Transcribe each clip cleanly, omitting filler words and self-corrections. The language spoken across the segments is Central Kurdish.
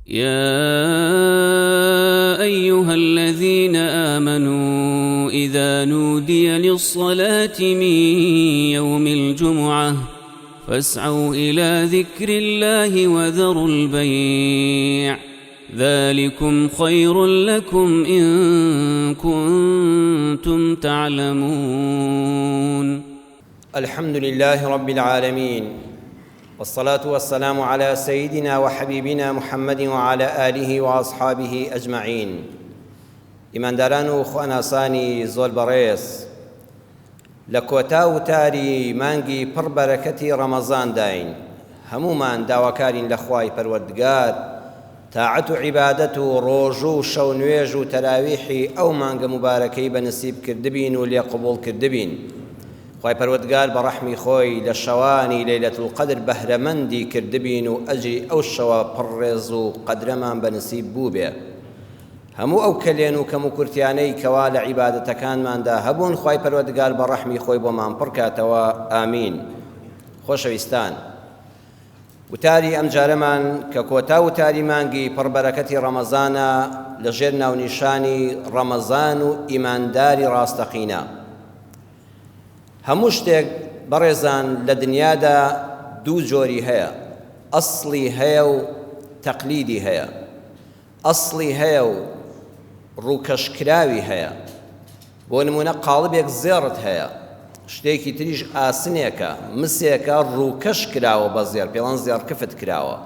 يا أيها الذين آمنوا إذا نودي للصلاة من يوم الجمعة فاسعوا إلى ذكر الله وذروا البيع ذلكم خير لكم إن كنتم تعلمون. الحمد لله رب العالمين والصلاة والسلام على سيدنا وحبيبنا محمد وعلى آله وأصحابه أجمعين. ئیمانداران و خواناسانی زۆر بەڕێز، لە کۆتا وتاری مانگی پڕ بەرەکەتی ڕەمەزانداین، هەموومان داواکارین لە خوای پەروەردگار تاعەت و عیبادەت و ڕۆژوو و شەو نوێژ و تەراویحی ئەو مانگە موبارەکەی بە نسیب کردبین و لێ قبوڵ کردبین. خوای پەروەردگار بە ڕەحمی خۆی لە شەوانی لەیلەت القدر بەهرەمەندی کردبین و ئەجری ئەو شەوە پڕ ڕێز و قەدرەمان بە نسیب بووبێ. هەموو ئەو کەلێن و کەموکورتیانەی کەوا لە عیبادەتەکانماندا هەبوون خوای پەروەردگار بە ڕەحمی خۆی بۆمان پڕکاتەوە ئامین. خۆشەویستان وتاری ئەمجارەمان کە کۆتا وتاری مانگی پڕ بەرەکەتی ڕەمەزانە لە ژێر ناونیشانی ڕەمەزان و ئیمانداری ڕاستەقینە. هەموو شتێک بەڕێزان لە دنیادا دوو جۆری هەیە، ئەسڵی هەیە و تەقلیدی هەیە. ئەسڵی هەیە و ڕووکەشکراوی هەیە. بۆ نموونە قاڵبێک زێڕت هەیە، شتێکی تریش ئاسنێکە، مسێکە ڕووکەش کراوە بە زێڕ، پێڵەن زێڕکفت کراوە.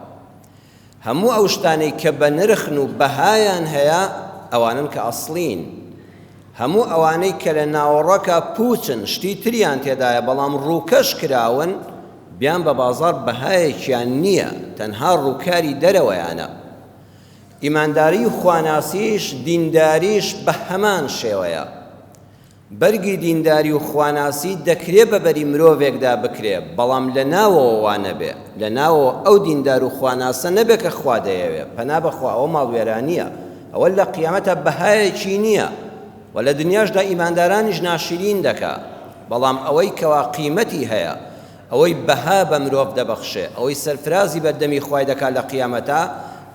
هەموو ئەو شتانەی کە بەنرخن و بەهایان هەیە ئەوانەن کە ئەسڵین. هەموو ئەوانەی کە لە ناوەڕۆکا پووچن، شتی تریان تێدایە بەڵام ڕووکەش کراون، بیان بە بازاڕ بەهایەکیان نییە، تەنها ڕووکاری دەرەوەیانە. ئیمانداری و خواناسیش، دینداریش بە هەمان شێوەیە. بەرگی دینداری و خواناسی دەکرێ بە بەری مرۆڤێکدا بکرێ، بەڵام لە ناوەوە وا نەبێ، لە ناوەوە ئەو دیندار و خواناسە نەبێ کە خوا دەیەوێ، پەنا بە خوا ئەوە ماڵوێرانییە، ئەوە لە قیامەتا بەهایەکی نییە و لە دنیاشدا ئیماندارانیش ناشرین دەکا، بەڵام ئەوەی کەوا قیمەتی هەیە، ئەوەی بەها بە مرۆڤ دەبەخشێ، ئەوەی سەرفرازی بەردەمی خوای دەکا لە قیامەتا،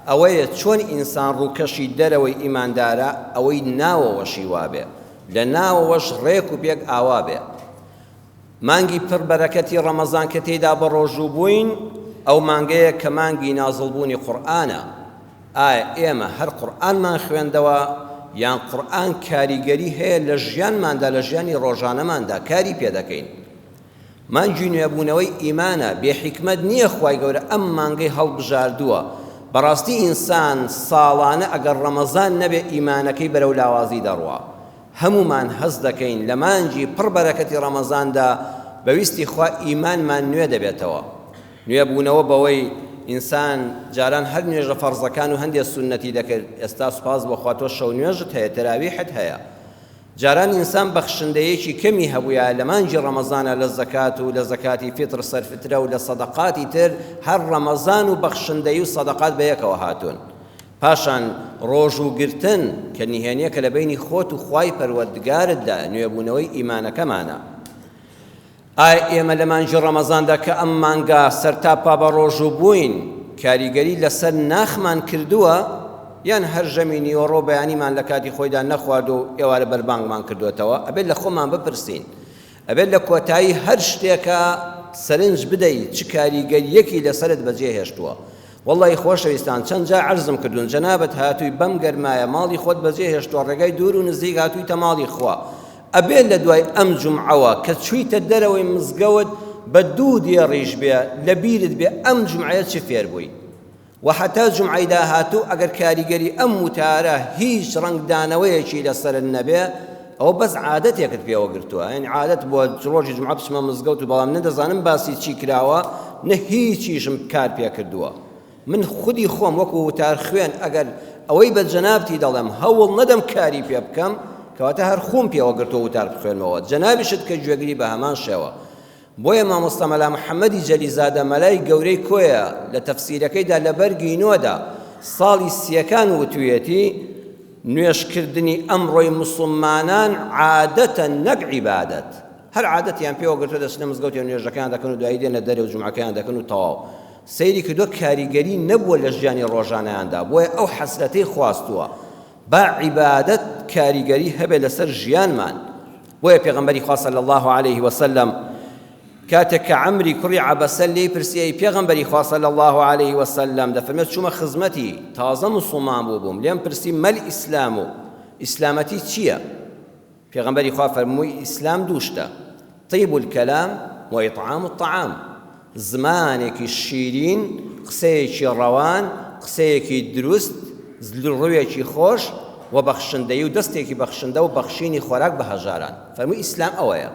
ئەوەیە چۆن ئینسان ڕووکەشی دەرەوەی ئیماندارە، ئەوەی ناوەوەشی وابێ. لە ناوەوەش ڕێک و پێک ئاوا بێ. مانگی پڕ بەرەکەتی ڕەمەزان کە تێیدا بەڕۆژوو بووین، ئەو مانگەیە کە مانگی نازڵبوونی قورئانە. ئایا ئێمە هەر قورئانمان خوێندەوە یان قورئان کاریگەری هەیە لە ژیانماندا، لە ژیانی ڕۆژانەماندا کاری پێ دەکەین؟ مانگی نوێبوونەوەی ئیمانە، بێ حیکمەت نییە خوای گەورە ئەم مانگەی هەڵبژاردووە، بەڕاستی ئینسان ساڵانە ئەگەر ڕەمەزان نەبێ ئیمانەکەی بەرەو لاوازی دەڕوا، هەموومان هەست دەکەین لە مانگی پڕ بەرەکەتی ڕەمەزاندا بە ویستی خوا ئیمانمان نوێ دەبێتەوە، نوێبوونەوە بەوەی ئینسان جاران هەر نوێژە فەرزەکان و هەندێ سوننەتی دەکرد، ئێستا سوپاس بۆ خوا تۆ شەو نوێژت هەیە، تەراویحت هەیە. جاران ئینسان بەخشندەیەکی کەمی هەبوویایە لە مانگی ڕەمەزانا لە زەکات و لە زەکاتی فیتر سەرفترە و لە سەدەقاتی تر هەر ڕەمەزان و بەخشندەیی و سەدەقات بە یەکەوە هاتوون پاشان ڕۆژوو گرتن کە نهێنیەکە لە بەینی خۆت و خوای پەروەردگارتدا نوێبوونەوەی ئیمانەکەمانە. ئایا ئێمە لە مانگی ڕەمەزاندا کە ئەم مانگە سەرتاپا بە ڕۆژوو بووین کاریگەری لەسەر ناخمان کردووە یان هەر ژەمی نیوەڕۆ بەیانیمان لە کاتی خۆیدا نەخواردووە و ئێوارە بەربانگمان کردووەتەوە؟ ئەبێت لە خۆمان بپرسین. ئەبێت لە کۆتایی هەر شتێکا سەرنج بدەی چ کاریگەرییەکی لەسەرت بەجێهێشتووە. وەڵڵاهی خۆشەویستان چەند جار عەرزم کردوون جەنابت هاتووی بەم گەرمایە ماڵی خۆت بەجێ هێشتووە ڕێگای دوور و نزیک هاتوویتە ماڵی خوا ئەبێ لە دوای ئەم جومعەوە کە چوویتە دەرەوەی مزگەوت بە دوو دێڕیش بێ لە بیرت بێ ئەم جومعەیە چ فێر بووی و هەتا جومعەی داهاتوو ئەگەر کاریگەری ئەم وتارە هیچ ڕەنگدانەوەیەکی لەسەرت نەبێ ئەوە بەس عادەتێکت پێوە گرتووە یعنی عادەت بووە ڕۆژی جومعە بچمە مزگەوت و بەڵام نەدەزانم باسی چی کراوە نە هیچیشم کار پێ کردووە من خودی خۆم وەکو وتار خوێن ئەگەر ئەوەی بە جەنابتی دەڵێم هەوڵ نەدەم کاری پێ بکەم کەواتە هەر خوم پێوە گرتووە وتار بخوێنمەوە جەنابیشت کە گوێگری بە هەمان شێوە بۆیە مامۆستا مەلا محەمەدی جەلیزادە مەلای گەورەی کۆیە لە تەفسیرەکەیدا لە بەرگی نۆدا ساڵی سیەکان وتویەتی، نوێژکردنی ئەمڕۆی موسڵمانان عادەتە نەک عیبادەت، هەر عادەتیان پێوە گرتووە دەچنە مزگەوتێ نوێژەکەیان دەکەن و دوایی دێنە دەرێ و جومعەکەیان دەکەن و تەواو. سەیری کردووە کاریگەری نەبووە لە ژیانی ڕۆژانەیاندا، بۆیە ئەو حەسرەتەی خواستووە. با عیبادەت کاریگەری هەبێت لەسەر ژیانمان. بۆیە پێغەمبەری خوا صلی اللە علیه وسلم کاتێک کە عەمری کوڕی عەبەسە لێی پرسی ئەی پێغەمبەری خوا صلی اللە علیه وسلم دەفەرمێت چوومە خزمەتی تازە موسڵمان بوو بووم لێم پرسی مەل ئیسلام و ئیسلامەتی چییە؟ پێغەمبەری خوا فەرمووی ئیسلام دوو شتە، طیب الکلام و اطعام الطعام، زمانێکی شیرین، قسەیەکی ڕەوان، قسەیەکی دروست، ڕووێکی خۆش و بەخشندەیی و دەستێکی بەخشندە و بەخشینی خۆراک بە هەژاران. فەرمووی ئیسلام ئەوەیە.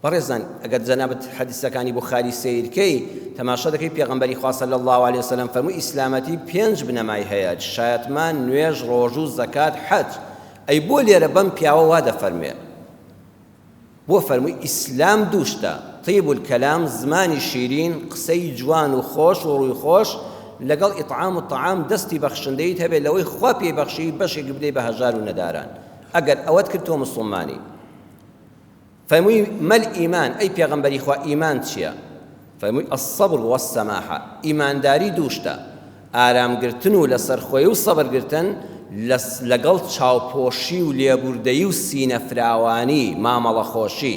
بەڕێزان ئەگەر جەنابت حەدیسەکانی بوخاری سەیر کەی تەماشا دەکەی پێغەمبەری خوا صلی اللە علیە وسلم فەرمووی ئیسلامەتی پێنج بنەمای هەیە شایەتمان نوێژ ڕۆژوو زەکات حەج ئەی بۆ لێرە بەم پیاوە وا دەفەرموێ بۆ فەرمووی ئیسلام دوو شتە طیب الکلام زمانی شیرین قسەی جوان و خۆش و ڕووی خۆش لەگەڵ ئیطعام الطعام دەستی بەخشندەیت هەبێت لەوەی خوا پێی بەخشی بەشێک بدەی بە هەژار و نەداران ئەگەر ئەوەت کرد تۆ مسوڵمانی فەرمووی، ما الایمان، ئەی پێغەمبەری خوا ئیمان چیە؟ فەرمووی، الصبر والسماحە، ئیمانداری دوو شتە، ئارامگرتن و لەسەرخۆیی و سەبرگرتن لەگەڵ چاوپۆشی و لێبوردەیی و سینەفراوانی، مامەڵەخۆشی.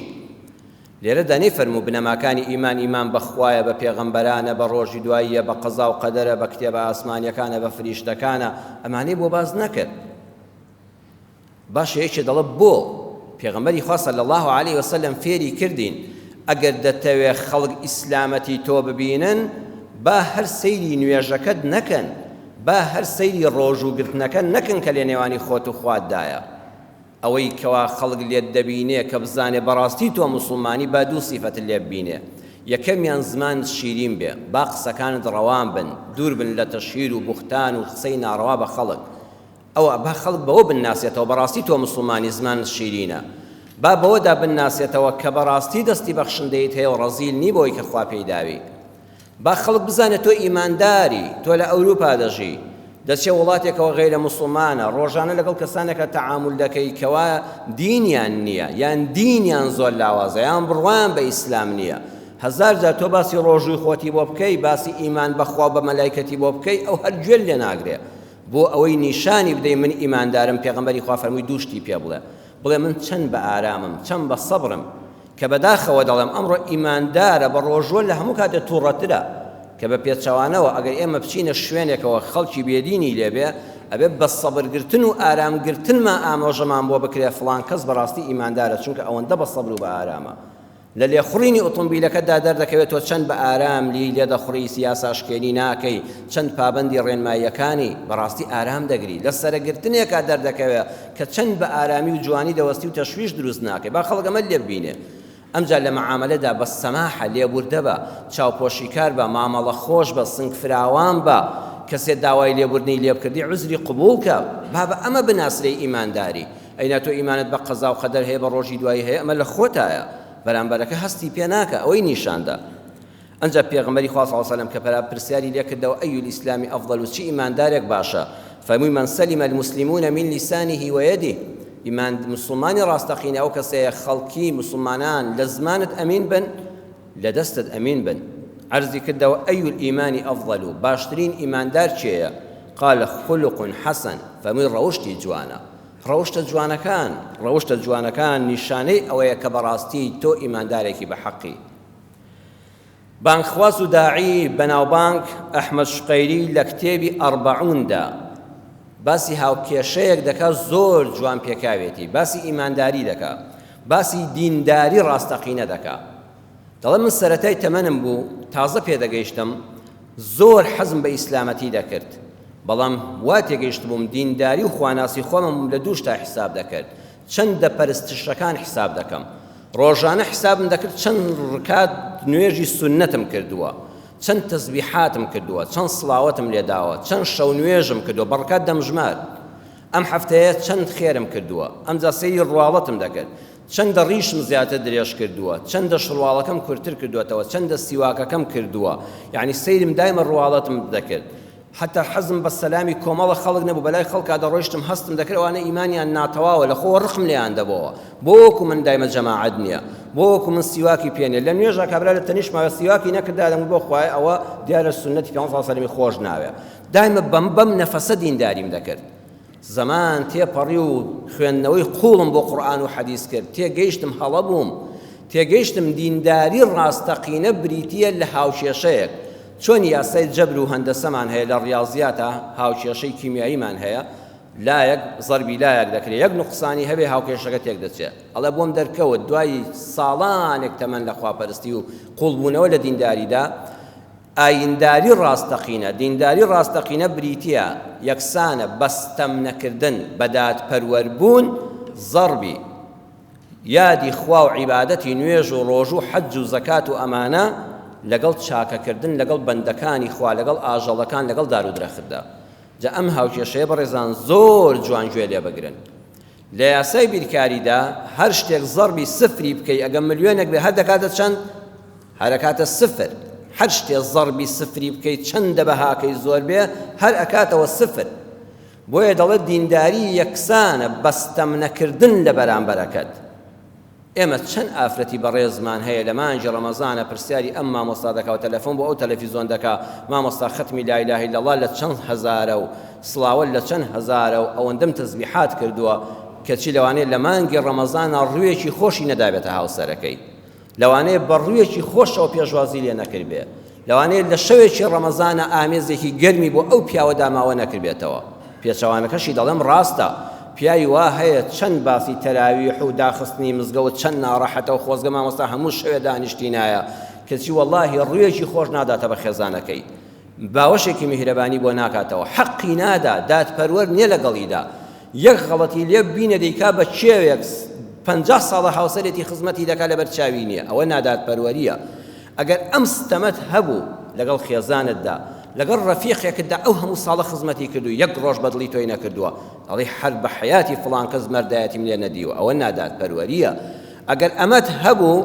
لێرەدا نەیفەرموو بنەماکانی ئیمان ئیمان بە خوایە، بە پێغەمبەرانە، بە ڕۆژی دواییە، بە قەزا و قەدەرە، بە کتێبە ئاسمانیەکانە، بە فریشتەکانە، ئەمانەی بۆ باس نەکرد. باشە یەکێ دەڵێ بۆ؟ پێغەمبەری خوا صلی اللە علیە وسلم فێری کردین ئەگەر دەتەوێ خەڵک ئیسلامەتی تۆ ببینن با هەر سەیری نوێژەکەت نەکەن با هەر سەیری ڕۆژوو گرتنەکە نەکەن کە لە نێوانی خۆت و خواتدایە ئەوەی کەوا خەڵک لێت دەبینێ کە بزانێ بەڕاستی تۆ موسڵمانی با دوو سیفەتت لێ ببینێ یەکەمیان زمانت شیرین بێ با قسەکانت ڕەوان بن دوور بن لە تەشهیر و بوختان و قسەی ناڕەوا بە خەڵک ئەوە با خەڵک بەوە بنناسێتەوە بەڕاستی تۆ موسڵمانی زمانت شیرینە با بەوەدا بنناسێتەوە کە بەڕاستی دەستی بەخشندەیت هەیە و ڕەزیل نی بەوەی کە خوا پێی داوی با خەڵک بزانێت تۆ ئیمانداری تۆ لە ئەوروپا دەژی دەچێ وڵاتێکەوە غەیرە موسڵمانە ڕۆژانە لەگەڵ کەسانێکە تەعامول دەکەی کەوا دینیان نییە یان دینیان زۆر لاوازە یان بڕوایان بە ئیسلام نییە هەزار جار تۆ باسی ڕۆژووی خۆتی بۆ بکەی باسی ئیمان بەخوا و بە مەلایکەتی بۆ بکەی ئەو هەر گوێت لێ ناگرێ بۆ ئەوەی نیشانی بدەی من ئیماندارم پێغەمبەری خوا فەرمووی دوو شتی پێ بڵێ بڵێ من چەند بە ئارامم چەند بە سەبرم کە بەداخەوە دەڵێم ئەمڕۆ ئیماندارە بە ڕۆژوە لە هەموو کاتێ توڕەترە کە بە پێچەوانەوە ئەگەر ئێمە بچینە شوێنێکەوە خەڵکی بێدینی لێبێ ئەبێ بە سەبرگرتن و ئارامگرتنما ئامۆژەمان بۆ بکرێ فڵان کەس بەڕاستی ئیماندارە چونکە ئەوەندە بە سەبر و بە ئارامە لە لێخوڕینی ئۆتۆمبیلەکەتدا دەردەکەوێت تۆ چەند بە ئارام لی لێدەخوڕی، یاساشکێنی ناکەی، چەند پابەندی ڕێنماییەکانی، بەڕاستی ئارام دەگری. لە سەرەگرتنێکا دەردەکەوێ کە چەند بە ئارامی و جوانی دەوەستی و تەشویش دروست ناکەی. با خەڵک ئەمەت لێ ببینێ. ئەمجا لە مەعامەلەدا بە سەماحە، لێبوردە بە، چاوپۆشیکار بە، مامەڵە خۆش بە، سنگ فراوان بە، کەسێ داوای لێبوردنی لێ بکردی عوزری قبوڵ کە. با بە ئەمە بناسرێی ئیمانداری. ئەینا تۆ ئیمانت بە قەزا و قەدەر هەیە بە ڕۆژی دوایی هەیە ئەمە لە خۆتایە بەرامبەرەکە هەستی پێ ناکا ئەوەی نیشاندا ئەنجا پێغەمبەری خوا صلی الله علیه و سلم کە پەرا پرسیاری لێ کردەوە ئەی الاسلام افضل و چی ئیماندارێک باشە فەرمووی من سلم المسلمون من لسانه ويده ئیمان مسلمانی ڕاستەقینە ئەو کەسەیە خەڵکی مسلمانان لە زمانت ئەمین بن لە دەستت ئەمین بن عەرزی کردەوە ئەی الایمان افضل باشترین ئیماندار کێیە قال خلق حسن فەرمووی ڕەوشتی جوانە ڕەوشتە جوانەکان ڕەوشتە جوانەکان نیشانەی ئەوەیە کە بەڕاستی تۆ ئیماندارێکی بە حەقی بانگخواز و داعی بەناوبانگ ئەحمەد شقەیری لە کتێبی ئەربەعوندا باسی هاوکێشەیەک دەکا زۆر جوان پێکاوێتی باسی ئیمانداری دەکا باسی دینداری ڕاستەقینە دەکا دەڵێ من سەرەتای تەمەنم بوو تازە پێدەگەیشتم زۆر حەزم بە ئیسلامەتی دەکرد بەڵام وا تێگەیشتبووم دینداری و خواناسی خۆمم لە دوو شتا حیساب دەکرد چەندە پەرستشەکان حیساب دەکەم ڕۆژانە حیسابم دەکرد چەند ڕکات نوێژی سوننەتم کردووە چەند تەسبیحاتم کردووە چەند سڵاوەتم لێداوە چەند شەو نوێژم کردووە بە ڕکات دەمژمارد ئەم هەفتەیە چەند خێرم کردووە ئەمجا سەیری ڕواڵەتم دەکرد چەندە ڕیشم زیاتر درێژ کردووە، چەندە شڕواڵەکەم کورتتر کردووەتەوە، چەندە سیواکەکەم کردووە، یەعنی سەیرم دایمە ڕواڵەتم دەکرد. حەتا حەزم بە سەلامی کۆمەڵە خەڵک نەبوو، بەلای خەڵکا دەڕۆیشتم هەستم دەکرد ئەوانە ئیمانیان ناتەواوە، لە خۆوە ڕقم لێیان دەبۆوە، بۆ وەکو من دایمە جەماعەت نییە. بۆ وەکو من سیواکی پێ نیە لە نوێژا کابرا لە تەنیشتماوە سیواکی نەکردا دەم بۆ خوایە ئەوە دیارە سوننەتی پێغەمبەر صلی اللە علیه و سلم خۆش ناوێ دایمە بەم بەم نەفەسە دینداریم دەکرد زەمان تێپەڕی و خوێندنەوەی قوڵم بۆ قورئان و حەدیس کرد تێگەیشتم هەڵە بووم تێگەیشتم دینداری ڕاستەقینە بریتییە لە هاوکێشەیەک چۆن یاسای جەبر و هەندەسەمان هەیە لە ڕیاضیاتا هاوکێشەی کیمیاییمان هەیە لایەک زەربی لایەک دەکرێ یەک نوقسانی هەبێ هاوکێشەکە تێک دەچێ ئەڵێ بۆم دەرکەوت دوای ساڵانێک تەمەن لە خواپەرستی و قوڵبوونەوە لە دینداریدا ئاینداری ڕاستەقینە، دینداری ڕاستەقینە بریتییە، یەکسانە، بە ستەم نەکردن، بە دادپەروەر بوون، زەڕبی یادی خوا و عیبادەتی نوێژ و ڕۆژوو و حەج و زەکات و ئەمانە، لەگەڵ چاکەکردن لەگەڵ بەندەکانی خوا، لەگەڵ ئاژەڵەکان، لەگەڵ دار و درەختدا. جا ئەم هاوکێشەیە بەڕێزان زۆر جوان گوێ لێ بگرن. لە یاسای بیرکاریدا هەر شتێک زەڕبی سفری بکەی ئەگە ملیۆنێک بێ هەر دەکاتە چەند؟ هەر ئەکاتە سفر. هەر شتێ زەڕبی سفری بکەی چەندە بەهاکەی زۆر بێ هەر ئەکاتەوە سفر. بۆیە دەڵێت دینداری یەکسانە بە ستەم نەکردن لە بەرامبەرەکەت. ئێمە چەند ئافرەتی بەڕێزمان هەیە لە مانگی ڕەمەزانە پرسیاری ئەم مامۆستا دەکا و تەلەفۆن بۆ ئەو تەلەفیزۆن دەکا مامۆستا خەتمی لا الە الا اللە لە چەند هەزارە و سڵاوەت لە چەند هەزارە و ئەوەندەم تەزبیحات کردووە کەچی لەوانەیە لە مانگی ڕەمەزانە ڕوویەکی خۆشی نەدابێتە هاوسەرەکەی لەوانەیە بە ڕوویەکی خۆشەوە پێشوازی لێ نەکردبێ لەوانەیە لە شەوێکی ڕەمەزانە ئامێزێکی گەرمی بۆ ئەو پیاوە داماوە نەکردبێتەوە. پێچەوانەکەشی دەڵێم ڕاستە، پیاوی وا هەیە چەند باسی تەراویح و داخستنی مزگەوت چەند ناڕەحەتە و خۆزگە مامۆستا هەموو شەوێ دانیشتینایە، کەچی وەڵاهی ڕوویەکی خۆش ناداتە بە خێزانەکەی. باوەشێکی میهرەبانی بۆ ناکاتەوە، حەقی نادا، دادپەروەر نیە لەگەڵیدا، یەک غەڵەتی لێ ببینێ دەیکا بە کێوێک، 50 ساڵە هاوسەرێتی خزمەتی دەکا لەبەر چاوی نیە، ئەوە نادادپەروەریە. ئەگەر ئەم ستەمەت هەبوو لەگەڵ خێزانتدا، لەگەڵ ڕەفیقێکتدا ئەو هەموو ساڵە خزمەتی کردووی یەک ڕۆژ بەدڵی تۆی نەکردووە، ئەڵێی هەر بە حەیاتی فڵان کەس مەردایەتیم لێ نەدیوە، ئەوە نادادپەروەریە. ئەگەر ئەمەت هەبوو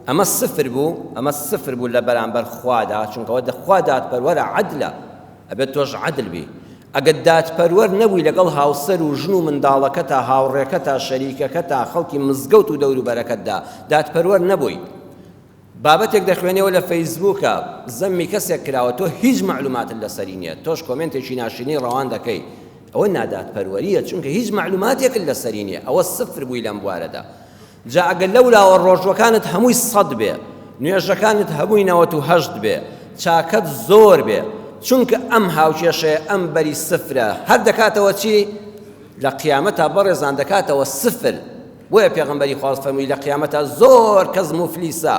ئەمە سفر بوو، ئەمە سفر بوو لە بەرامبەر خوادا، چونکە ئەوە خوا دادپەروەرە، عەدلە، ئەبێت تۆش عەدل بی. ئەگەر دادپەروەر نەبووی لەگەڵ هاوسەر و ژن و منداڵەکەتا، هاوڕێکەتا، شەریکەکەتا، خەڵکی مزگەوت و دەوروبەرەکەتدا دادپەروەر نەبووی، بابەتێک دەخوێنیەوە لە فەیسبووکە زەمی کەسێک کراوە تۆ هیچ مەعلوماتت لەسەری نییە تۆش کۆمێنتێکی ناشرینی ڕەوان دەکەی ئەوە نادادپەروەریە چونکە هیچ مەعلوماتێکت لەسەری نییە ئەوە سفر بووی لەم بوارەدا جا ئەگەر لەولاوە ڕۆژوەکانت هەمووی سەد بێ نوێژەکانت هەمووی 98 بێ چاکەت زۆر بێ چونکە ئەم هاوکێشەیە ئەم بەری سفرە هەر دەکاتەوە چی لە قیامەتا بەڕێزان دەکاتەوە سفر بۆیە پێغەمبەری خوا فەرمووی لە قیامەتا زۆر کەس موفلیسە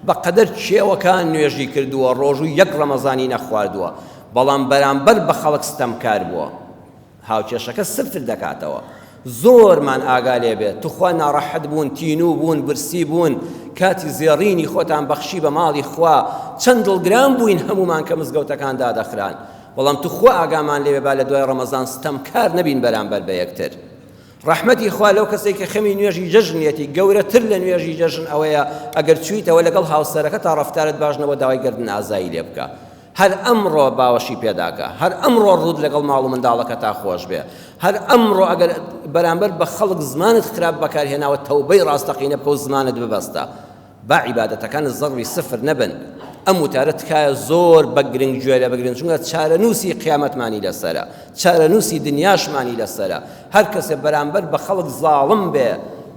بە قەدەر کێوەکان نوێژی کردووە ڕۆژوو یەک ڕەمەزانی نەخواردووە بەڵام بەرامبەر بە خەڵک ستەمکار بووە هاوکێشەکە سفر دەکاتەوە زۆرمان ئاگا لێ بێت توخوا ناڕەحەت بوون تینوو بوون برسی بوون کاتی زێڕینی خۆتان بەخشی بە ماڵی خوا چەند دڵگران بووین هەمومان کە مزگەوتەکان دادەخران بەڵام توخوا ئاگامان لێ بێ با لە دوای ڕەمەزان ستەمکار نەبین بەرامبەر بە یەکتر ڕەحمەتی خوا لەو کەسەی کە خەمی نوێژی جەژنیەتی، گەورەتر لە نوێژی جەژن ئەوەیە ئەگەر چوویتەوە لەگەڵ هاوسەرەکەتا ڕەفتارت باش نەبووە داوای گەردن ئازایی لێ بکە هەر ئەمڕۆ باوەشی پێداکە هەر ئەمڕۆ ڕووت لەگەڵ ماڵ و منداڵەکەتا خۆش بێ هەر ئەمڕۆ ئەگەر بەرامبەر بە خەڵک زمانت خراپ بەکارهێناوە تەوبەی ڕاستەقینە بکە و زمانت ببەستە با عیبادەتەکانت زەڕبی سفر نەبن ئەم وتارە تکایە زۆر بە گرنگ گوێ لێ بگرن چونکە چارەنووسی قیامەتمانی لەسەرە چارەنووسی دنیاشمانی لەسەرە هەر کەسێ بەرامبەر بە خەڵک زاڵم بێ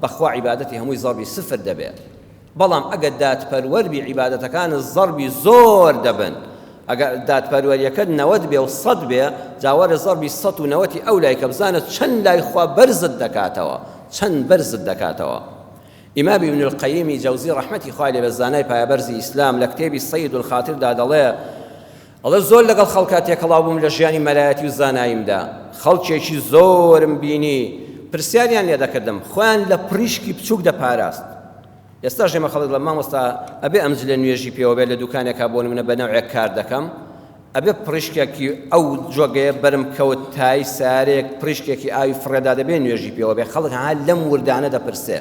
بەخوا عیبادەتی هەمووی زەڕبی سفر دەبێ بەڵام ئەگەر دادپەروەر بی عیبادەتەکانت زەڕبی زۆر دەبن ئەگەر دادپەروەریەکەت نەوەت بێ و سەد بێ جا وەرە زەڕبی سەد و نەوەتی ئەو لای کە بزانە چەند لای خوا بەرزت دەکاتەوە چەند بەرزت دەکاتەوە ئیمام ابن القیمی جەوزی ڕەحمەتی خوای لێ بێت زانای پایەبەرزی ئیسلام لە کتێبی صید الخاطر دا دەڵێ ئەڵێ زۆر لەگەڵ خەڵکا تێکەڵاو بووم لە ژیانی مەلایەتی و زاناییمدا خەڵکێکی زۆرم بینی پرسیاریان لێ دەکردم خۆیان لە پڕیشکی بچووک دەپاراست ئێستاش ئێمە خەڵک لە مامۆستا ئەبێ ئەم جلە نوێژی پێوە بێت لە دوکانێکا بۆ نمونە بە نەوعێک کار دەکەم ئەبێ پڕیشکێکی ئەو جۆگەیە بەرم کەوت تای سارێک پڕیشکێکی ئاوی فڕێدا دەبێ نوێژی پێوە بێ خەڵک ها لەم وردانە دەپرسێ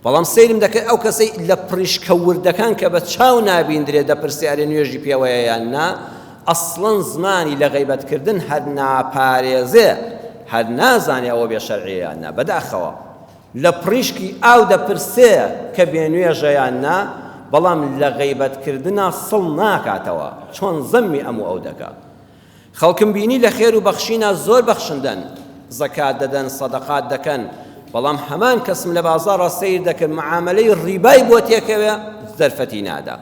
بەڵام سەیرم دەکرد ئەو کەسەی لە پڕیشکە وردەکان کە بە چاو نابیندرێ دەپرسێ ئەرێ نوێژی پێوەیە یان نا ئەسڵەن زمانی لە غەیبەتکردن هەر ناپارێزێ هەر نازانێ ئەوە بێ شەرعیە یان نا بەداخەوە. لە پڕیشکی ئاو دەپرسێ کە بێ نوێژە یان نا، بەڵام لە غەیبەت کردنا سڵ ناکاتەوە، چۆن زەمی ئەم و ئەو دەکا. خەڵکم بینی لە خێر و بەخشینا زۆر بەخشندەن، زەکات دەدەن، سەدەقات دەکەن، بەڵام هەمان کەسم لە بازاڕا سەیر دەکرد معامەلەی ڕیبای بۆ تێکەوێ دەرفەتی نادا.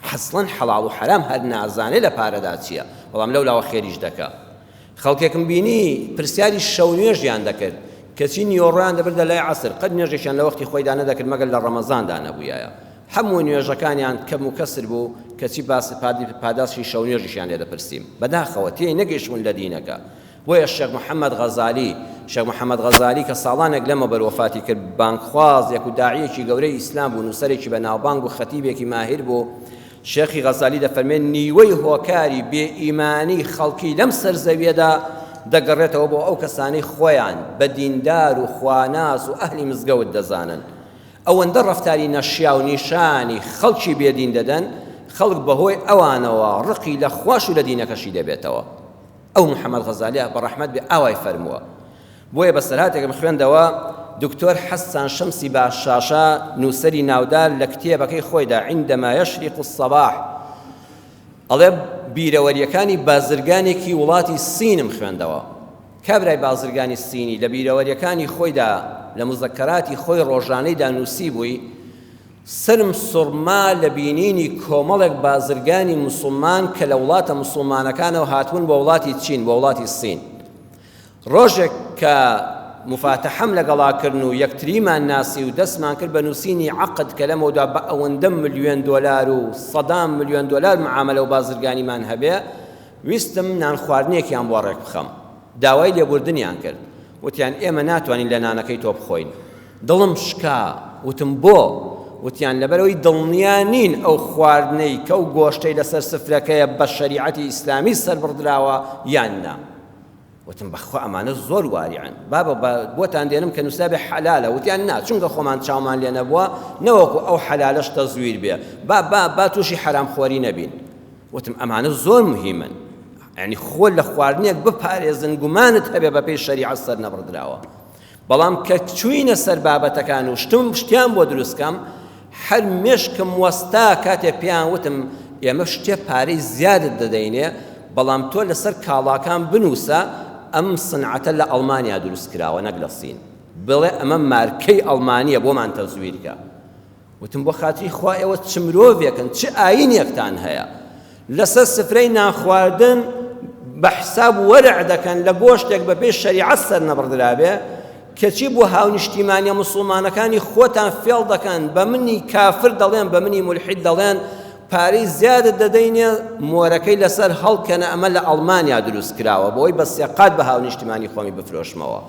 حەسڵەن حەڵاڵ و حەرام هەر نازانێ لە پارەدا چییە، بەڵام لەولاوە خێریش دەکا. خەڵکێکم بینی پرسیاری شەونوێژیان دەکرد، کەچی نیوەڕۆیان دەبردە لای عەسر، قەت نوێژێکیان لە وەختی خۆیدا نەدەکرد مەگەر لە ڕەمەزاندا نەبوویایە. هەموو نوێژەکانیان کەم و کەسر بوو، کەچی باس پاداشتی شەونوێژیشیان لێ دەپرسیم. بەداخەوە تێی نەگەیشتبوون لە دینەکە. بۆیە شێخ محەمەد غەزالی، شێخ محەمەد غەزالی کە ساڵانێک لەمەوبەر وەفاتی کرد، بانگخوازێک و داعییەکی گەورەی ئیسلام بوو، نووسەرێکی بەناوبانگ و خەتیبێکی ماهیر بوو، شێخی غەزالی دەفەرمێ نیوەی هۆکاری بێ ئیمانی خەڵکی لەم سەر زەویەدا دەگەڕێتەوە بۆ ئەو کەسانەی خۆیان بە دیندار و خواناس و ئەهلی مزگەوت دەزانن ئەوەندە ڕەفتاری نەشیاو نیشانی خەڵکی بێدین دەدەن خەڵک بەهۆی ئەوانەوە ڕقی لە خواش و لە دینەکەشی دەبێتەوە ئەو محەممەد غەزالیە بە ڕەحمەت بێ ئاوای فەرمووە بۆیە بەسەرهاتێکم خوێندەوە، دکتۆر حەسان شەمسی باشاشە نووسەری ناودار لە کتێبەکەی خۆیدا عندما یشرق الصباح ئەڵێ بیرەوەریەکانی بازرگانێکی وڵاتی سینم خوێندەوە. کابرای بازرگانی سینی لە بیرەوەریەکانی خۆیدا لە مزەکەراتی خۆی ڕۆژانەیدا نووسیبووی، سەرم سوڕما لە بینینی کۆمەڵێک بازرگانی موسڵمان کە لە وڵاتە موسڵمانەکانەوە هاتبوون بۆ وڵاتی چین، بۆ وڵاتی سین. ڕۆژێک کە موفاتەحەم لەگەڵا کردن و یەکتریمان ناسی و دەستمان کرد بە نووسینی عەقد کە لەمەودا بە ئەوەندە ملیۆن دۆلار و سەدان ملیۆن دۆلار معامەلە و بازرگانیمان هەبێ، ویستم نانخواردنێکیان بۆ ڕێک بخەم. داوای لێبوردنیان کرد. وتیان ئێمە ناتوانین لە نانەکەی تۆ بخۆین. دڵم شکا. وتم بۆ؟ وتیان لەبەرئەوەی دڵنیا نین ئەو خواردنەی کە ئەو گۆشتەی لەسەر سفرەکەیە بە شەریعەتی ئیسلامی سەربڕدراوە یان نا. وتم بەخوا ئەمانە زۆر واریعن بابە با بۆتان دێنم کە نووسرابێ حەلالە وتیان نا چونکە خۆمان چاومان لێ نەبووە نەوەکو ئەو حەلالەش تەزویر بێ با با با تووشی حەرامخۆری نەبین وتم ئەمانە زۆر مهیمن یعنی خۆ لە خواردنێک بپارێزن گومانت هەبێ بەپێی شەریعەت سەر نەبڕدراوە بەڵام کە چووینە سەر بابەتەکان و شتم شتیان بۆ دروست کەم هەر مێشکم وەستا کاتێ پێیان وتم ئێمە شتێ پارەی زیادت دەدەینێ بەڵام تۆ لەسەر کاڵاکان بنووسە ئەم سنعەتە لە ئەڵمانیا دروست کراوە نەک لە سین بڵێ ئەمە مارکەی ئەڵمانیە بۆمان تەزویرکە وتم بۆ خاتری خوا ئێوە چ مرۆڤێکن چ ئاینێکتان هەیە لەسەر سفرەی نانخواردن بە حساب وەرع دەکەن لە گۆشتێک بە پێی شەریعەت سەر نەبڕدرابێ کەچی بۆ هاونیشتیمانیە مسوڵمانەکانی خۆتان فێڵ دەکەن بە منی کافر دەڵێن بە منی مولحید دەڵێن پارەی زیادت دەدەینێ مۆرەکەی لەسەر هەڵکەنە ئەمە لە ئەڵمانیا دروست کراوە بۆی بە سێقات بە هاونیشتیمانی خۆمی بفرۆشمەوە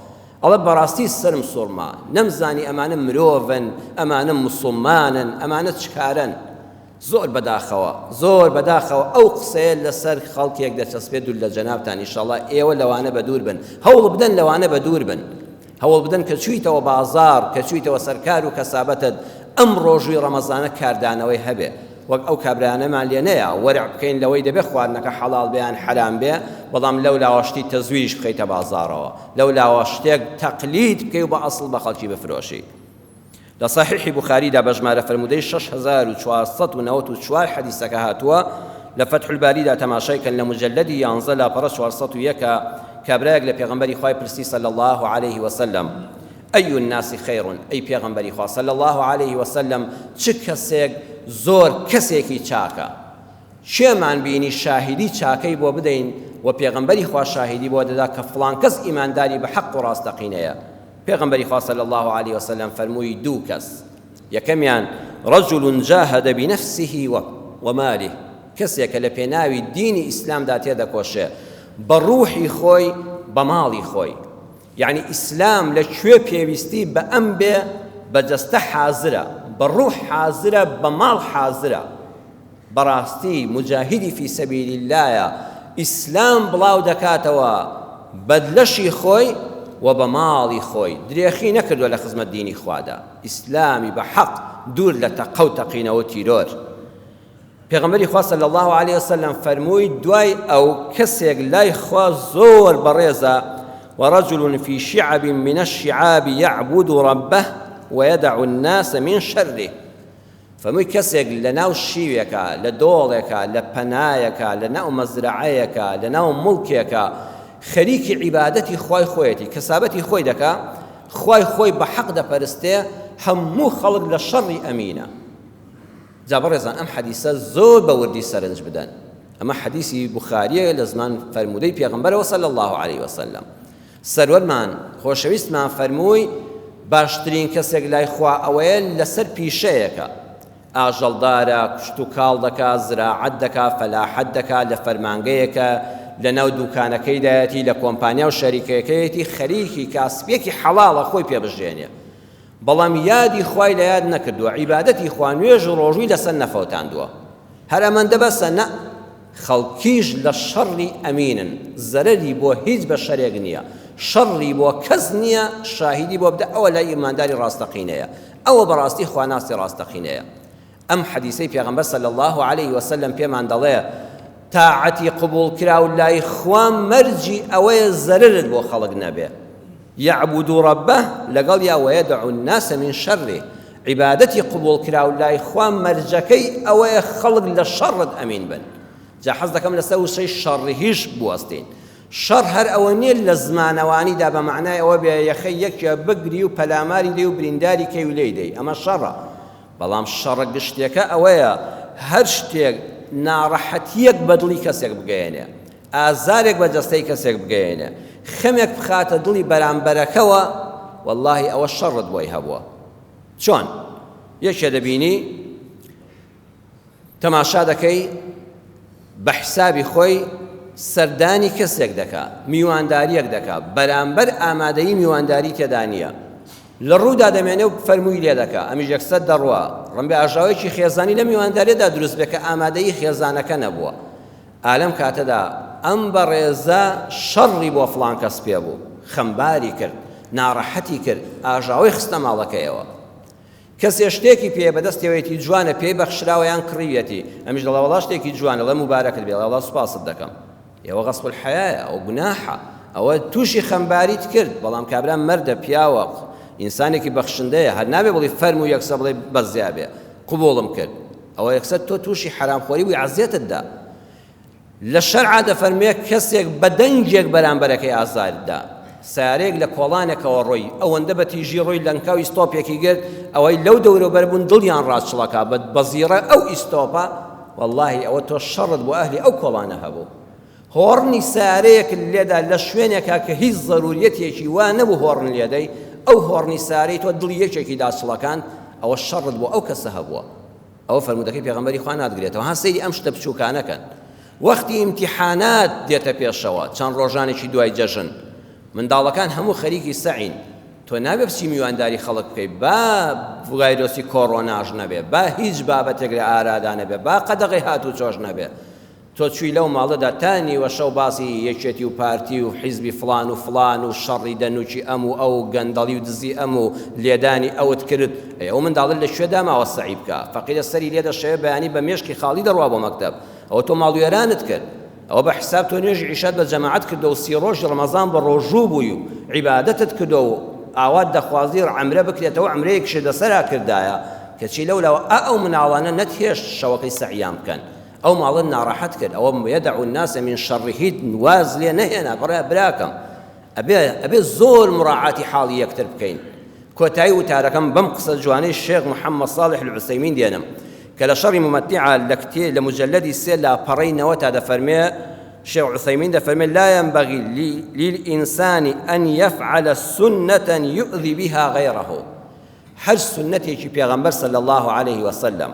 ئەڵێ بەڕاستی سەرم سوڕما نەمزانی ئەمانە مرۆڤن ئەمانە موسڵمانن ئەمانە چ کارەن زۆر بەداخەوە زۆر بەداخەوە ئەو قسەیە لەسەر خەڵکێک دەچەسپێت دوور لە جەنابتان ئیشەڵا ئێوە لەوانە بەدوور بن هەوڵ بدەن لەوانە بەدوور بن هەوڵ بدەن کە چوویتەوە بازاڕ کە چوویتەوە سەرکار و کەسابەتت ئەم ڕۆژووی ڕەمەزانە کاردانەوەی هەبێ وەک ئەو کابرایانەمان لێ نەیا وەرع بکەین لەوەی دەبێ خواردنەکە حەڵاڵ بێ یان حەرام بێ بەڵام لەو لاوە شتی تەزویریش بخەیتە بازاڕەوە لەو لاوە شتێک تەقلید بکەی و بە ئەسڵ بە خەڵکی بفرۆشی لە صحیحی بوخاریدا بە ژمارە فەرموودەی 6494 حەدیسەکە هاتووە لە فەتح الباریدا تەماشای کەن لە مجلدی 11 لاپەڕە 401 کابرایەک لە پێغەمبەری خوای پرسی صلی الله علیه وسلم ای الناس خیر ئەی پێغەمبەری خوا صلی اللە علیه وسلم چ کەسێک زۆر کەسێکی چاکە کێمان بینی شاهیدی چاکەی بۆ بدەین و پێغەمبەری خوا شاهیدی بۆ دەدا کە فڵان کەس ئیمانداری بە حەق و ڕاستەقینەیە پێغەمبەری خوا صلی اللە علیه وسلم فەرمووی دوو کەس یەکەمیان رجل جاهد بنفسه وماله کەسێکە لە پێناوی دینی ئیسلامدا تێدەکۆشێ بە ڕوحی خۆی بە ماڵی خۆی یەعنی ئیسلام لە کوێ پێویستی بە ئەم بێ بە جەستە حازرە بە ڕوح حازرە بە ماڵ حازرە بەڕاستی موجاهیدی فی سەبیل اللەیە ئیسلام بڵاو دەکاتەوە بە لەشی خۆی و بە ماڵی خۆی درێخی نەکردووە لە خزمەت دینی خوادا ئیسلامی بە حەق دوور لە تەقە و تەقینەوە تیرۆر پێغەمبەری خوا صلی اللە علیە وسلم فەرمووی دوای ئەو کەسێک لای خوا زۆر بەڕێزە. ورجل في شعب من الشعاب يعبد ربه ويدع الناس من شره. فەرمووی کەسێک لە ناو شیوێکا، لە دۆڵێکا، لە پەنایەکا، لە ناو مەزرەعەیەکا، لە ناو موڵکێکا خەریکی عیبادەتی خوای خۆیەتی، کەسابەتی خۆی دەکا، خوای خۆی بە حەق دەپەرستێ، هەموو خەڵک لە شەڕی ئەمینە. جا بەڕێزان ئەم حەدیسە زۆر بە وردی سەرنج بدەن. ئەمە حەدیسی بوخارییە لە زمان فەرموودەی پێغەمبەرەوە صلی اللە علیه وسلم. سەروەرمان خۆشەویستمان فەرمووی، باشترین کەسێک لای خوا ئەوەیە لەسەر پیشەیەکە، ئاژەڵدارە، کشتوکاڵ دەکا، زراعەت دەکا، فەلاحەت دەکا، لە فەرمانگەیەکە، لەناو دوکانەکەیدایەتی، لە کۆمپانیا و شەریکەکەیەتی، خەریکی کاسبیەکی حەڵاڵە خۆی پێ بژێنێ، بەڵام یادی خوای لە یاد نەکردووە، عیبادەتی خوا، نوێژ و ڕۆژووی لەسەر نەفەوتاندووە. هەر ئەمەندە بەسە؟ نە، خەڵکیش لە شەڕی ئەمینن، زەرەری بۆ هیچ بەشەرێک نییە، شەڕی بۆ کەس نییە، شاهیدی بۆ بدە ئەوە لای ئیمانداری ڕاستەقینەیە، ئەوە بەڕاستی خواناسی ڕاستەقینەیە. ئەم حەدیسەی پێغەمبەر صلی اللە علیه وسلم پێمان دەڵێ تاعەتی قبوڵکراو لای خوا مەرجی ئەوەیە زەرەرت بۆ خەڵک نەبێ یعبد ربه لەگەڵ یا ویدع الناس من شره عیبادەتی قبوڵکراو لای خوا مەرجەکەی ئەوەیە خەڵک لە شەڕت ئەمین بن جا حەز دەکەم لەسەر وشەی شەڕهیش بوەستین شەڕ هەر ئەوە نییە لە زمانەوانیدا بە مەعنای ئەوە بێ یەخەی یەکێ بگری و پەلاماری دەی و برینداری کەی و لێی دەی ئەمە شەڕە بەڵام شەڕە گشتیەکە ئەوەیە هەر شتێک ناڕەحەتیەک بە دڵی کەسێک بگەیەنێ، ئازارێک بە جەستەی کەسێک بگەیەنێ، خەمێک بخاتە دڵی بەرامبەرەکەوە، وەڵاهی ئەوە شەڕت بۆی هەبووە. چۆن؟ یەکێ دەبینی تەماشا دەکەی بە حسابی خۆی سەردانی کەسێک دەکا، میوانداریەک دەکا، بەرامبەر ئامادەیی میوانداری تێدا نییە، لە ڕوودا دەمێنێ و فەرمووی لێ دەکا، ئەمیش یەکسەر دەڕوا، ڕەنبێ ئاژاوەیەکی خێزانی لەم میوانداریەدا دروست بێ کە ئامادەیی خێزانەکە نەبووە. ئا لەم کاتەدا ئەم بەڕێزە شەڕی بۆ فڵان کەس پێ بوو، خەمباری کرد، ناڕەحەتی کرد، ئاژاوەی خستە ماڵەکەیەوە. کەسێ شتێکی پێیە بەدەستیەوەیەتی جوانە پێی بەخشراوە یان کڕیویەتی ئەمیش دەڵێ وەڵا شتێکی جوانە دەڵێ موبارەکت بێ دەڵێ وەڵا سوپاست دەکەم ئێوە غەسب الحیایە ئەوە گوناحە ئەوە تووشی خەمباریت کرد بەڵام کابرا مەردە پیاوە ئینسانێکی بەخشندەیە هەر نابێ بڵی فەرموو یەکسەر بڵێ بەزیا بێ قبوڵم کرد ئەوە یەکسەر تۆ تووشی حەرامخۆری بووی عەزیەتت دا لە شەرعا دەفەرموێ کەسێک بە دەنگێک بەرامبەرەکەی ئازار دا، سەیارەیەک لە کۆڵانێکەوە ڕۆی، ئەوەندە بە تیژی ڕۆی لەنکاو ئیستۆپێکی گرت، ئەوەی لەو دەوروبەر بوون دڵیان ڕاچڵەکا بە بەزیڕە ئەو ئیستۆپە، وەڵاهی ئەوە تۆ شەڕت بۆ ئەهلی ئەو کۆڵانە هەبوو. هۆڕنی سەیارەیەکت لێدا لە شوێنێکا کە هیچ زەروریەتێکی وا نەبوو هۆڕن لێدەی، ئەو هۆڕنی سەیارەی تۆ دڵی یەکێکی داچڵەکاند، ئەوە شەڕت بۆ ئەو کەسە هەبووە. ئەوە فەرموودەکەی پێغەمبەری خوا ناتگرێتەوە ها سەیری ئەم شتە بچووکانە کەن وەختی ئیمتیحانات دێتە پێشەوە چەند ڕۆژانێکی دوای جەژن منداڵەکان هەموو خەریکی سەعین تۆ نابێ بچی میوانداری خەڵک بکەی با ڤایرۆسی کۆڕۆناش نەبێ با هیچ بابەتێک لە ئارادا نەبێ با قەدەغەی هاتوچۆش نەبێ تۆ چووی لەو ماڵەدا تا نیوە شەو باسی یەکێتی و پارتی و حیزبی فڵان و فڵان و شەڕی دەنوکی ئەم و ئەو و گەندەڵی و دزی ئەم و لێدانی ئەوت کرد، ئەی ئەو منداڵە لە کوێ داماوە سەعی بکا؟ فەقیرە سەری لێ دەشەوێ بەیانی بە مێشکی خاڵی دەڕوا بۆ مەکتەب، ئەوە تۆ ماڵوێرانت کرد، ئەوە بە حیساب تۆ نوێژی عیشات بە جەماعەت کردووە و سی ڕۆژی ڕەمەزان بە ڕۆژوو بووی و عیبادەتت کردووە و ئاوات دەخوازی عەمرە بکرێتەوە عەمرەیەکیشت لەسەرا کردایە، کەچی لەولاوە ئا ئەو مناڵانە نەتهێشت شەوەکەی سەعیان بکەن. ئەو ماڵەت ناڕەحەت کرد ئەوە یدع الناس من شره واز لێ نەهێنا بڕێ براکەم ئەبێ ئەبێ زۆر مراعاتی حاڵی یەکتر بکەین کۆتایی وتارەکەم بەم قسە جوانەی شێخ محەممەد صالح العوسەیمین دێنم کە لە شەڕی ممتعە لە کتێ لە مجلدی سێ لاپەڕەی نەوەتا دەفەرمێ شێخ عوسەیمین دەفەرمێ لا ينبغي للإنسان أن يفعل سنة يؤذي بها غيره هەر سوننەتێکی پێغەمبەر صلی اللە علیه وسلم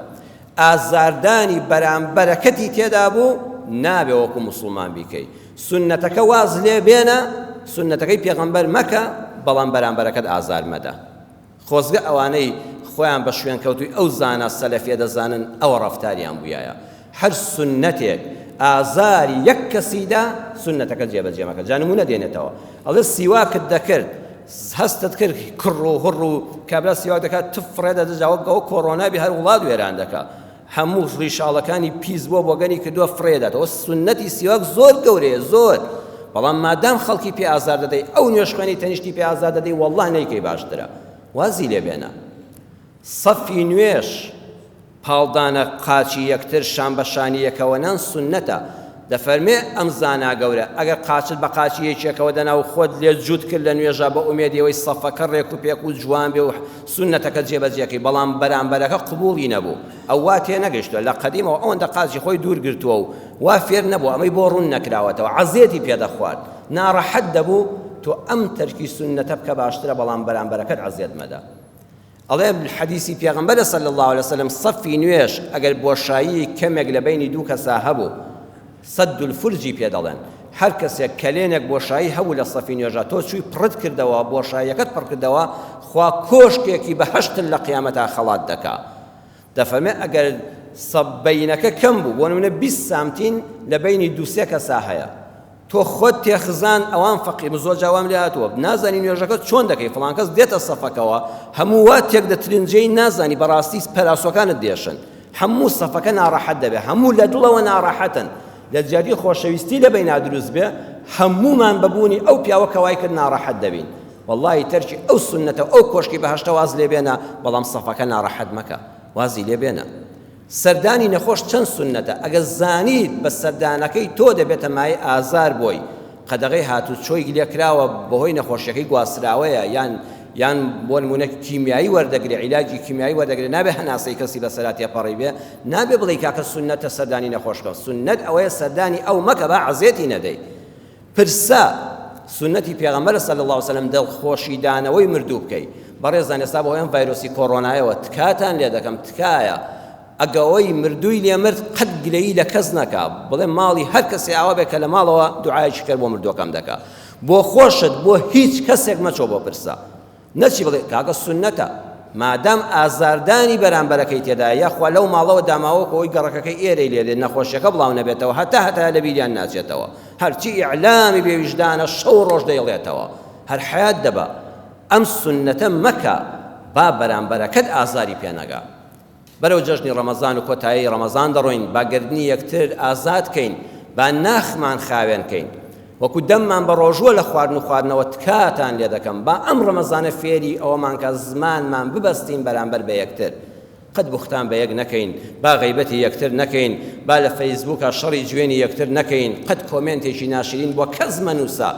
ئازاردانی بەرامبەرەکەتی تێدا بوو نابێ وەکو موسڵمان بیکەی سوننەتەکە واز لێ بێنە سوننەتەکەی پێغەمبەر مەکە بەڵام بەرامبەرەکەت ئازار مەدە خۆزگە ئەوانەی خۆیان بە شوێنکەوتوی ئەو زانا سەلەفیە دەزانن ئەوە ڕەفتاریان بوویایە هەر سوننەتێک ئازاری یەک کەسی دا سوننەتەکە جێبەجێ مەکە جا نمونە دێنێتەوە ئەڵێ سیواکت دەکرد هەستت کرد کڕ و هڕ و کابرا سیواک دەکات تف فڕێ دەدە جا وەک ئەوە کۆرۆنا بێ هەر وڵات وێران دەکا هەموو ڕیشاڵەکانی پیس بووە بۆگەنی کردووە فڕێ دەداتەوە سوننەتی سیواک زۆر گەورەیە زۆر. بەڵام مادام خەڵکی پێ ئازار دەدەی ئەو نوێژخوێنی تەنیشتی پێ ئازار دەدەی والله نەیکەی باشترە وازی لێ بێنە. سەفی نوێژ پاڵدانە قاچی یەکتر شان بە شانی یەکەوەنان سوننەتە، دەفەرمێ ئەم زانا گەورە، ئەگەر قاچت بە قاچی یەکێکەوە دەنا و خۆت لێ جووت کرد لە نوێژا بە ئومێدی ئەوەی سەفەکە ڕێک و پێک و جوان بێ و سوننەتەکە جێبەجێ کەی بەڵام بەرامبەرەکە قبووڵی نەبوو ئەو وا تێنەگەیشتووە لە قەدیمەوە ئەوەندە قاچی خۆی دوور گرتووە و وا فێر نەبووە ئەمەی بۆ ڕوون نەکراوەتەوە عەزێتی پێ دەخوارد ناڕەحەت دەبوو تۆ ئەم تەرکی سوننەتە بکە باشترە بەڵام بەرامبەرەکەت عەزێت مەدە. ئەڵێ حەدیسی پێغەمبەرە صلی اللە علیە وسلم سەفی نوێژ ئەگەر بۆشایی کەمێک لە بەینی دوو کەسا هەبوو سد الفرجی پێ دەڵێن هەر کەسێک کەلێنێک بۆشایی هەبوو لە سەفی نوێژا تۆ چووی پڕت کردەوە بۆشاییەکەت پڕ کردەوە خوا کۆشکێکی بەهەشتت لە قیامەتا خەڵات دەکا دەفەرمێ ئەگەر سەب بەینەکە کەم بوو بۆ نمونە 20 سامتین لە بەینی دوو سێ کەسا هەیە تۆ خۆت تێخزان ئەوان فەقیر من زۆر جار وام لێ هاتووە نازانی نوێژەکە چۆن دەکەی فڵان کەس دێتە سەفەکەوە هەموو وا تێک دەترنجێی نازانی بەڕاستی پەراسۆکانت دێشن هەموو سەفەکە ناڕەحەت دەبێ هەموو لە دڵەوە ناڕەحەتن لە جیاتی خۆشەویستی لە بەینا دروست بێ هەموومان بەبوونی ئەو پیاوە کە وای کرد ناڕەحەت دەبین واللهی تەرکی ئەو سوننەتە و ئەو کۆشکی بەهەشتە واز لێ بێنە بەڵام سەفەکە ناڕەحەت مەکە وازی لێ بێنە سەردانی نەخۆش چەند سوننەتە ئەگەر زانیت بە سەردانەکەی تۆ دەبێتە مایەی ئازار بۆی، قەدەغەی هاتوچۆی لێکراوە بەهۆی نەخۆشیەکەی گواستراوەیە یان یان بۆ نمونە کیمیایی وەردەگرێ عیلاجی کیمیایی وەردەگرێ نابێ هەناسەی کەسی بەسەرا تێپەڕی بێ نابێ بڵێی کاکە سوننەتە سەردانی نەخۆش بکەم سوننەت ئەوەیە سەردانی ئەو مەکە با عەزێتی نەدەی پرسە سوننەتی پێغەمبەرە صلی اللە علیە وسلم دڵخۆشی دانەوەی مردوو بکەی بەڕێزان ئێستا بەهۆی ئەم ڤایرۆسی کۆڕۆنایەوە تکاتان لێ دەکەم تکایە ئەگەوەی مردووی لێ مرد قەت گلەیی لە کەس نەکا بڵێ ماڵی هەر کەسێ ئاوا بێ کە لە ماڵەوە دوعایەکی خێر بۆ مردووەکەم دەکا بۆ خۆشت بۆ هیچ کەسێک مەچۆ بۆ پرسە نەچی بڵێ کاکە سوننەتە مادام ئازاردانی بەرامبەرەکەی تێدایە یاخوا لەو ماڵەوە داماوە کۆی گەڕەکەکەی ئێرەی لێ دێت نەخۆشیەکە بڵاو نەبێتەوە هەتا هەتایە لە بیریان ناچێتەوە هەرچی ئیعلامی بێ ویژدانە شەو ڕۆژ دەیڵێتەوە هەر حەیات دەبا ئەم سوننەتە مەکە با بەرامبەرەکەت ئازاری پێ نەگا. بەرەو جەژنی ڕەمەزان و کۆتایی ڕەمەزان دەڕۆین، با گەردنی یەکتر ئازاد کەین، با ناخمان خاوێن کەین. وەکو دەممان بە ڕۆژووە لە خواردن و خواردنەوە تکاتان لێ دەکەم با ئەم ڕەمەزانە فێری ئەوەمان کە زمانمان ببەستین بەرامبەر بە یەکتر. قەت بوختان بە یەک نەکەین، با غەیبەتی یەکتر نەکەین، با لە فەیسبووکا شەڕی جوێنی یەکتر نەکەین، قەت کۆمێنتێکی ناشرین بۆ کەس مەنووسە،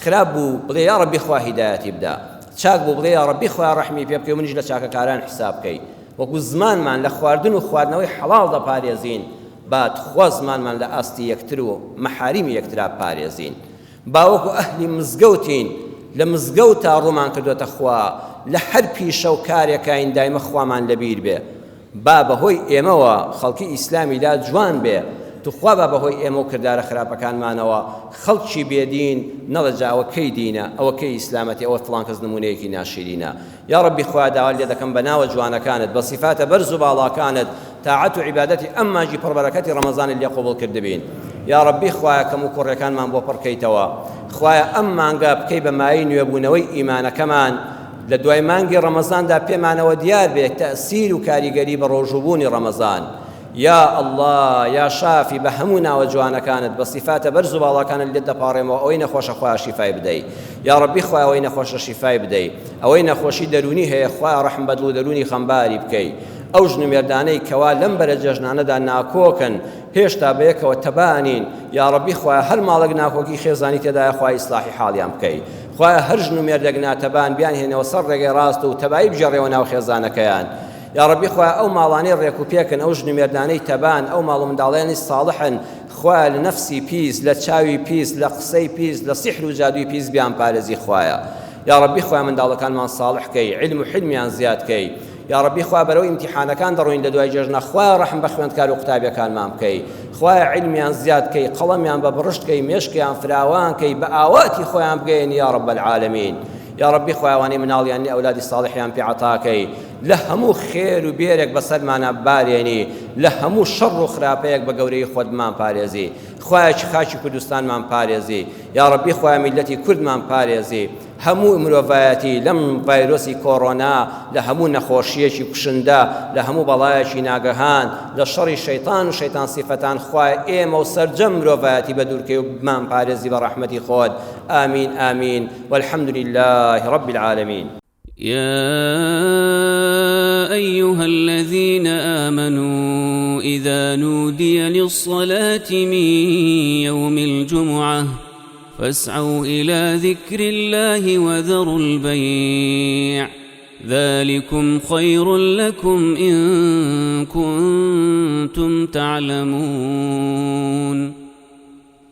خراپ بوو بڵێ یاڕەبی خوا هیدایەتی بدا. چاک بوو بڵێ یاڕەبی خوایە ڕەحمی پێ بکەی و منیش لە چاکەکاران حیساب بکەی وەکو زمانمان لە خواردن و خواردنەوەی حەڵاڵ دەپارێزین با تخوا زمانمان لە ئاستی یەکتر و مەحاریمی یەکترا بپارێزین با وەکو ئەهلی مزگەوتین لە مزگەوتا ڕوومان کردۆتە خوا لە هەر پیشە و کارێکاین دایمە خوامان لەبیر بێ با بەهۆی ئێمەوە خەڵکی ئیسلامی لا جوان بێ توخوا با بەهۆی ئێمە و کردارە خراپەکانمانەوە خەڵکی بێ دین نەڵێ جا ئەوە کەی دینە ئەوە کەی ئیسلامەتی ئەوە فڵان کەس نمونەیەکی ناشیرینە یاڕەبی خوایە داوات لێ دەکەم بە ناوە جوانەکانت بە سیفاتە بەرز و باڵاکانت تاعەت و عیبادەتی ئەم مانگی پڕ بەرەکەتی ڕەمەزانت لێ قبوڵ کردبین یاڕەبی خوایە کەم و کوڕیەکانمان بۆ پڕ کەیتەوە خوایە ئەم مانگە بکەی بە مایەی نوێبوونەوەی ئیمانەکەمان لە دوای مانگی ڕەمەزاندا پێمانەوە دیار بێت تەئسیر و کاریگەری بە ڕۆژووبوونی ڕەمەزان یا اللە یا شافی بە هەموو ناوە جوانەکانت بە سیفاتە بەرز و باڵاکانت لێت دەپاڕێمەوە ئەوەی نەخۆشە خوایە شیفای بدەی یا ڕەبی خوایە ئەوەی نەخۆشە شیفای بدەی ئەوەی نەخۆشی دەروونی هەیە خوایە ڕەحم بە دڵ و دەروونی خەمباری بکەی ئەو ژن و مێردانەی کەوا لەم بەرە جەژنانەدا ناکۆکن هێشتا بەیەکەوە تەبا نین یاڕەبی خوایە هەر ماڵێک ناکۆکی خێزانی تێدایە خوایە ئیسلاحی حاڵیان بکەی خوایە هەر ژن و مێردێک ناتەبان بیانهێنەوە سەر ڕێگەی ڕاست و تەبایی بگێڕێوە ناو خێزانەکەیان یاڕەبی خوایە ئەو ماڵانەی ڕێک و پێکن ئەو ژن و مێردانەی تەبان ئەو ماڵ و منداڵیانی ساڵحن خوایە لە نەفسی پیس لە چاوی پیس لە قسەی پیس لە سیحر و جادووی پیس بیان پارێزی خوایە یاڕەبی خوایە منداڵەکانمان ساڵح کەی علم و حلمیان زیاد کەی یاڕەبی خوایە بەرەو ئیمتیحانەکان دەڕۆین لە دوای جەژنە خوایە ڕەحم بە خوێندکار و قوتابیەکانمان بکەی خوایە عیلمیان زیاد کەی قەڵەمیان بە بڕشت کەی مێشکیان فراوان کەی بە ئاواتی خۆیان بگەیەنی یا رب العالمین یاڕەبی خوایە ئەوانەی مناڵیان نیە ئەولادی ساڵحیان پێ عەتا کەی لە هەموو خێر و بێرێک بەسەرمانا بارێنی لە هەموو شەڕ و خراپەیەک بە گەورەی خۆت بمان پارێزی خوایە خاکی کوردستانمان پارێزی یاڕەبی خوایە میللەتی کوردمان پارێزی. هەموو مرۆڤایەتی لەم ڤایرۆسی کۆڕۆنا، لە هەموو نەخۆشییەکی کوشندە، لە هەموو بەڵایەکی ناگەهان، لە شەڕی شەیتان و شەیتان سیفەتان خوایە ئێمە و سەرجەم مرۆڤایەتی بەدوورکەی و بمانپارێزی بە ڕەحمەتی خۆت. آمین آمین والحمد لله رب العالمین. يا أيها الذين آمنوا إذا نودي للصلاة من يوم الجمعة فاسعوا إلى ذكر الله وذروا البيع ذلكم خير لكم إن كنتم تعلمون.